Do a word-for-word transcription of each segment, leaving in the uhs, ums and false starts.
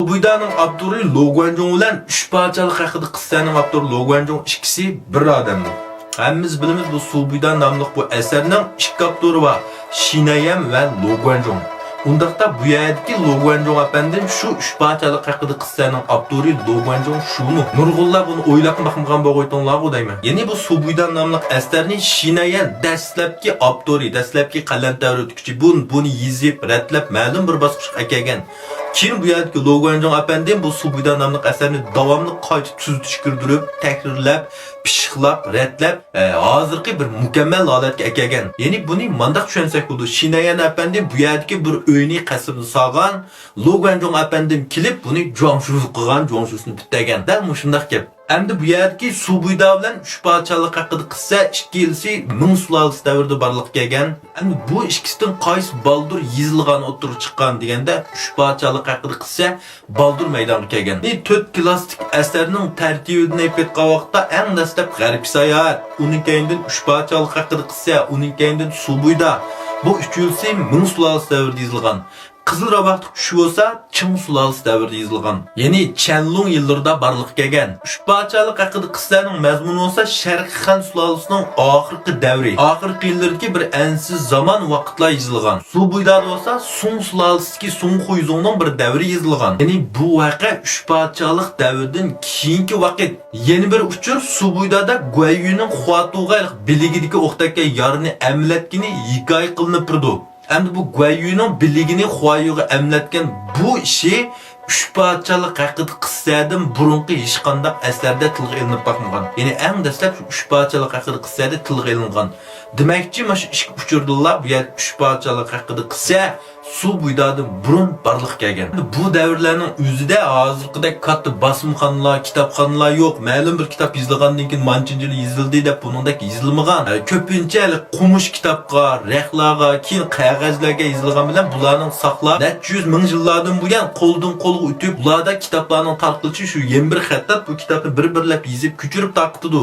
سۇ بۇيدانىڭ ئاپتورى لو گۇەنجۇڭ بىلەن ئۈچ پادىشاھلىق ھەققىدە قىسسەنىڭ ئاپتورى لو گۇەنجۇڭ ئىككىسى بىر ئادەمدۇر. ھەممىمىز بىلىمىز، بۇ سۇ بۇيدا ناملىق بۇ ئەسەرنىڭ ئىككى ئاپتورى بار، شىنەيەن ۋە لو گۇەنجۇڭ. ئۇنداقتا بۇ يەردىكى لو گۇەنجۇڭ ئەپەندىم شۇ ئۈچ پادىشاھلىق ھەققىدە قىسسەنىڭ ئاپتورى لو گۇەنجۇڭ شۇمۇ؟ نۇرغۇنلار بۇنى ئويلاپمۇ باقمىغان بولغايتىڭلارغۇ دەيمەن. يەنى بۇ سۇ بۇيدا ناملىق ئەسەرنى شىنەيەن دەسلەپكى ئاپتورى، دەسلەپكى قەلەم تەۋرىتكۈچى بۇ، بۇنى يېزىپ، رەتلەپ، مەلۇم بىر باسقۇچقا ئەكەلگەن. كېيىن بۇ يەردىكى لو گۇەنجۇڭ ئەپەندىم بۇ سۇ بۇيدا ناملىق ئەسەرنى داۋاملىق قايتا تۈزىتىشكە كىردۈرۈپ، تەھرىرلەپ، پىششىقلاپ، رەتلەپ، ئە، ھازىرقى بىر مۇكەممەل ھالەتكە ئەكەلگەن. يەنى بۇنى مانداق چۈشەنسەك بولىدۇ. شىنەيەن ئەپەندى بۇ يەردىكى بىر ئۆينى قەسىرنى سالغان، لو گۇەنجۇڭ ئەپەندىم كېلىپ بۇنى جۇاڭشۈزلۇق قىلغان، جۇاڭشۈزنى پۈتتەرگەن. دەل مۇشۇنداق گەپ. ئەمدى بۇ يەردىكى سۇ بۇيدا بىلەن ئۈچ پادىشاھلىق ھەققىدە قىسسە ئىككىلىسى مىڭ سۇلالىسى دەۋرىدە بارلىققا كەلگەن. ئەمدى بۇ ئىككىسىدىن قايسى بالدۇر يېزىلغان، ئوتتۇرىغا چىققان دېگەندە، ئۈچ پادىشاھلىق ھەققىدە قىسسە بالدۇر مەيدانغا كەلگەن. تۆت كلاسسىك ئەسەرنىڭ تەرتىپىدىن ئېلىپ كەتكەن ۋاقىتتا ئەڭ دەسلەپ غەربىي ساياھەت، ئۇنىڭ كەينىدىن ئۈچ پادىشاھلىق ھەققىدە قىسسە، ئۇنىڭ كەينىدىن سۇ بۇيدا. بۇ ئۈچىلىسى مىڭ سۇلالىسى دەۋرىدە يېزىلغان. قىزىل راۋاقلىق چۈشى بولسا چىڭ سۇلالىسى دەۋرىدە يېزىلغان. يەنى چەنلۇڭ يىللىرىدا بارلىققا كەلگەن. ئۈچ پادىشاھلىق ھەققىدە قىسسەنىڭ مەزمۇنى بولسا شەرقىي خەن سۇلالىسىنىڭ ئاخىرقى دەۋرى، ئاخىرقى يىللىرىدىكى بىر ئەنسىز زامان ۋاقىتلار يېزىلغان. سۇ بۇيدادا بولسا سۇڭ سۇلالىسىدىكى سۇڭ خۇيزۇڭنىڭ بىر دەۋرى يېزىلغان. يەنى بۇ ۋەقە ئۈچ پادىشاھلىق دەۋرىدىن كېيىنكى ۋاقىت. يەنە بىر ئۇچۇر، سۇ بۇيدادا گۇەييۈنىڭ خۇاتۇغا بىلىكىدىكى ئوق تەگكەن يارىنى ئەملەتكىنى ھېكايە قىلىنىپ تۇرىدۇ. ئەمدى بۇ گۇەييۈنىڭ بىلىكىنى خۇايۈگە ئەملەتكەن بۇ ئىشى ئۈچ پادىشاھلىق ھەققىدە قىسسەدىن بۇرۇنقى ھېچقانداق ئەسەردە تىلغا ئېلىنىپ باقمىغان. يەنى ئەڭ دەسلەپ شۇ ئۈچ پادىشاھلىق ھەققىدە قىسسەدە تىلغا ئېلىنغان. دېمەكچى، مانا شۇ ئىككى ئۇچۇردىنلا بۇ يەردە ئۈچ پادىشاھلىق ھەققىدە قىسسە سۇ بۇيدادىن بۇرۇن بارلىققا كەلگەن. بۇ دەۋرلەرنىڭ ئۆزىدە ھازىرقىدەك كاتتا باسمىخانىلار، كىتابخانىلار يوق. مەلۇم بىر كىتاب يېزىلغاندىن كېيىن مانچىنچى يىلى يېزىلدى دەپ بۇنىڭدەك يېزىلمىغان. ئە، كۆپىنچە ھېلى قومۇش كىتابقا، رەخلەرگە، كېيىن قەغەزلەرگە يېزىلغان بىلەن بۇلارنىڭ ساقلاپ نەچچە يۈز مىڭ يىللاردىن بۇيان قولدىن قولغا ئۆتۈپ، بۇلاردا كىتابلارنىڭ تارقىلىشى شۇ يەنە بىر خەتلەپ بۇ كىتابنى بىر-بىرلەپ يېزىپ كۆچۈرۈپ تارقىتىدۇ.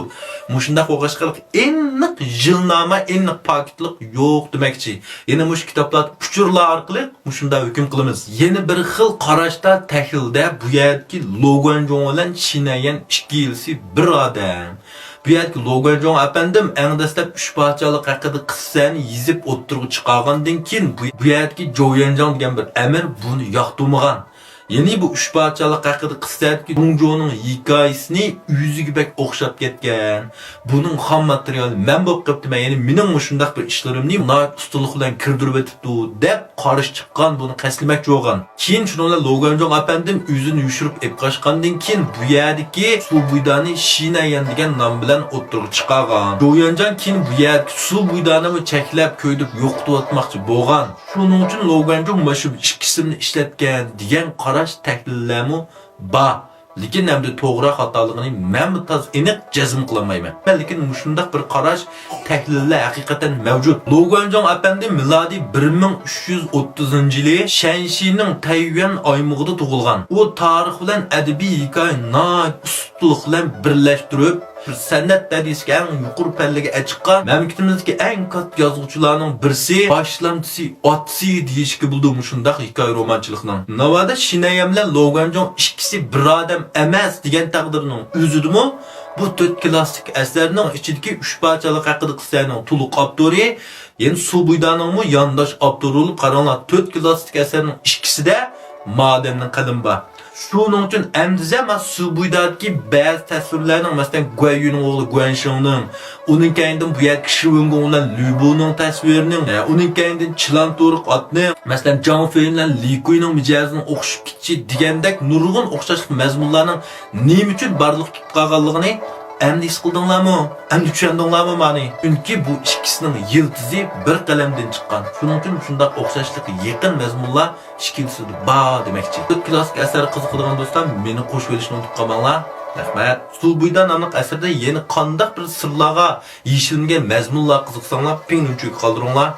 مۇشۇنداق بولغاچقا ئېنىق يىلنامە، ئېنىق پاكىتلىق يوق دېمەكچى. يەنە مۇشۇ كىتابلاردا ئۇچۇرلار ئارقىلىق مۇشۇنداق ھۆكۈم قىلىمىز. يەنە بىر خىل قاراشتا تەھلىلدە بۇ يەردىكى لوگۇەنجۇڭ بىلەن شىنەيەن ئىككىلىسى بىر ئادەم. بۇ يەردىكى لوگۇەنجۇڭ ئەپەندىم ئەڭ دەسلەپ ئۈچ پادىشاھلىق ھەققىدە قىسسەنى يېزىپ ئوتتۇرىغا چىقارغاندىن كېيىن بۇ، بۇ يەردىكى جوۋيەنجاڭ دېگەن بىر ئەمىر بۇنى ياقتۇرمىغان. يەنى بۇ ئۈچ پادىشاھلىق ھەققىدە قىسسەدىكى دۇڭجۇنىڭ ھېكايىسىنى ئۆزىگە بەك ئوخشاپ كەتكەن. بۇنىڭ خام ماتېرىيالى مەن بولۇپ قېپتىمەن، يەنى مېنىڭ مۇشۇنداق بىر ئىشلىرىمنى ناھايىتى ئۇستىلىق بىلەن كىردۈرۈۋېتىپتۇ، دەپ قارشى چىققان، بۇنى قەستلىمەكچى بولغان. كېيىن شۇنىڭ بىلەن لوگۇەنجۇڭ ئەپەندىم ئۆزىنى يوشۇرۇپ ئېلىپ قاچقاندىن كېيىن، بۇ يەردىكى سۇ بۇيدانى شىنەيەن دېگەن نام بىلەن ئوتتۇرىغا چىقارغان. جوۋيەنجاڭ كېيىن بۇ يەردىكى سۇ بۇيدانىمۇ چەكلەپ، كۆيدۈرۈپ يوقىتىۋاتماقچى بولغان. شۇنىڭ ئۈچۈن لوگۇەنجۇڭ مانا شۇ ئىككى ئىسىمنى ئىشلەتكەن دېگەن قاراش، تەھلىللەرمۇ بار. لېكىن ئەمدى توغرا خاتالىقىنى مەنمۇ تازا ئېنىق جەزم قىلالمايمەن. لېكىن مۇشۇنداق بىر قاراش، تەھلىللەر ھەقىقەتەن مەۋجۇت. لوگۇەنجۇڭ ئەپەندى مىلادىي بىر مىڭ ئۈچ يۈز ئوتتۇزىنچى يىلى شەنشىنىڭ تەييۈەن ئايمىقىدا تۇغۇلغان. ئۇ تارىخ بىلەن ئەدەبىي ھېكايە ناھايىتى ئۇستىلىق بىلەن بىرلەشتۈرۈپ، سەنئەت دەرىجىسىدىكى ئەڭ يۇقىرى پەللىگە ئەچىققان، مەملىكىتىمىزدىكى ئەڭ كاتتا يازغۇچىلارنىڭ بىرسى، باشلامچىسى، ئاتىسى دېيىشكە بولىدۇ مۇشۇنداق ھېكايە رومانچىلىقنىڭ. ناۋادا شىنەيەن بىلەن لوگۇەنجۇڭ ئىككىسى بىر ئادەم ئەمەس دېگەن تەقدىرنىڭ ئۆزىدىمۇ بۇ تۆت كلاسسىك ئەسەرنىڭ ئىچىدىكى ئۈچ پادىشاھلىق ھەققىدە قىسسەنىڭ تولۇق ئاپتورى، يەنى سۇ بۇيدانىڭمۇ يانداش ئاپتورى بولۇپ، قاراڭلار، تۆت كلاسسىك ئەسەرنىڭ ئىككىسىدە مادەمنىڭ قەلىمى بار. شۇنىڭ ئۈچۈن ئەمدىزە مانا سۇ بۇيدادىكى بەزى تەسۋىرلەرنىڭ، مەسىلەن، گۇەييۈنىڭ ئوغلى گۇەنشىڭنىڭ، ئۇنىڭ كەينىدىن بۇ يەردىكى شىۋېنگۇڭ بىلەن لۈبۇنىڭ تەسۋىرىنىڭ، ئە، ئۇنىڭ كەينىدىن چىلان تورۇق ئاتنىڭ، مەسىلەن، جاڭ فېيىن بىلەن لى كۇينىڭ مىجەزىنىڭ ئوخشىشىپ كېتىشى دېگەندەك نۇرغۇن ئوخشاشلىق مەزمۇنلارنىڭ نېمە ئۈچۈن بارلىققا كېلىپ قالغانلىقىنى ئەمدى ھېس قىلدىڭلارمۇ؟ ئەمدى چۈشەندىڭلارمۇ مانى؟ چۈنكى بۇ ئىككىسىنىڭ يىلتىزى بىر قەلەمدىن چىققان. شۇنىڭ ئۈچۈن شۇنداق ئوخشاشلىققا يېقىن مەزمۇنلار ئىككىلىسىدە بار دېمەكچى. تۆت كلاسسىك ئەسەرگە قىزىقىدىغان دوستلار مېنى قوشۇۋېلىشنى ئۇنتۇپ قالماڭلار. رەھمەت. سۇ بۇيدا ناملىق ئەسەردە يەنە قانداق بىر سىرلارغا يېشىلمىگەن مەزمۇنلار قىزىقساڭلار پىڭنىڭچۈگە قالدۇرۇڭلار.